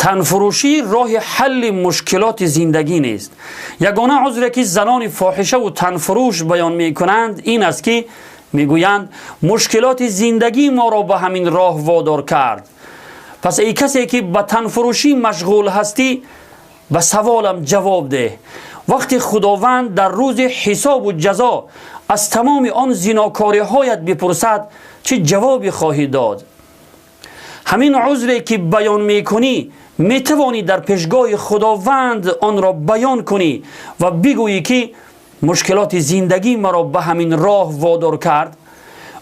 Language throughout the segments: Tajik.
Танфурӯшӣ роҳи ҳалли мушкилоти зиндагӣ нест. Ягона узре ки занони фоҳишаву танфурӯш баён мекунанд, ин аст, ки мегӯянд: мушкилоти зиндагӣ моро ба ҳамин роҳ водор кард. Пас эй касе ки ба танфурӯшӣ машғул ҳастӣ, ба саволам ҷавоб деҳ. Вақте худованд дар рӯзи ҳисобу ҷазо аз тамоми он зинокориҳоят бипурсад, чӣ ҷавобе хоҳӣ дод? Ҳамин узре ки баён мекунӣ, метавонӣ дар пешгоҳи худованд онро баён кунӣ ва бигӯӣ, ки мушкилоти зиндагӣ маро ба ҳамин роҳ водор кард?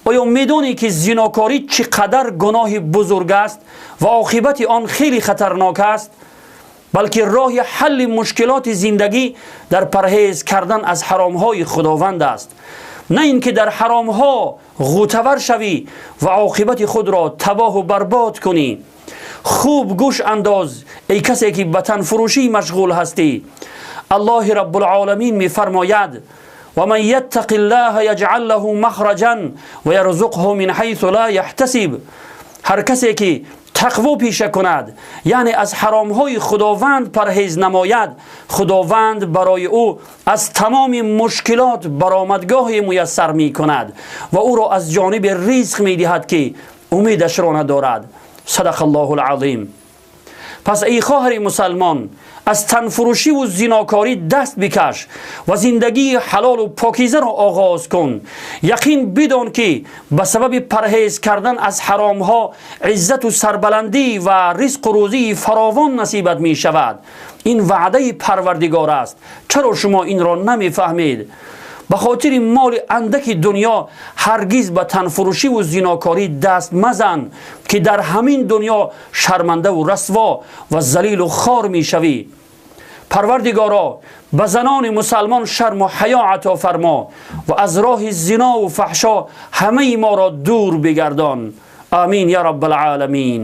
Оё медонӣ, ки зинокорӣ чӣ қадар гуноҳи бузург аст ва оқибати он хеле хатарнок аст? Балки роҳи ҳалли мушкилоти зиндагӣ дар парҳез кардан аз ҳаромҳои худованд аст, на ин ки дар ҳаромҳо ғӯтавар шавӣ ва оқибати худро табоҳу барбод кунӣ. Хуб гӯш андоз, эй касе ки ба танфурӯшӣ машғул ҳастӣ. Аллоҳи Раббулъоламин мефармояд: ومن يتق الله يجعل له مخرجا ويرزقه من حيث لا يحتسب. Ҳар касе ки тақво пеша кунад, яъне аз ҳаромҳои худованд парҳез намояд, худованд барои ӯ аз тамоми мушкилот баромадгоҳе муяссар мекунад ва ӯро аз ҷониби ризқ медиҳад, ки умедашро надорад. Садақа Аллоҳу алазим. Пас эй хоҳари мусалмон, аз танфурӯшиву зинокорӣ даст бикаш ва зиндагии ҳалолу покизаро оғоз кун. Яқин бидон, ки ба сабаби парҳез кардан аз ҳаромҳо иззату сарбаландӣ ва ризқу рӯзии фаровон насибат мешавад. Ин ваъдаи Парвардигор аст. Чаро шумо инро намефаҳмед? Ба хотири моли андаки дунё ҳаргиз ба танфурӯшиву зинокорӣ даст мазан, ки дар ҳамин дунё шармандаву расво ва залилу хор мешавӣ. Парвардигоро, ба занони мусалмон шарму ҳаё ато фармо ва аз роҳи зинову фаҳшо ҳамаи моро дур бигардон. Амин я Раббалъоламин.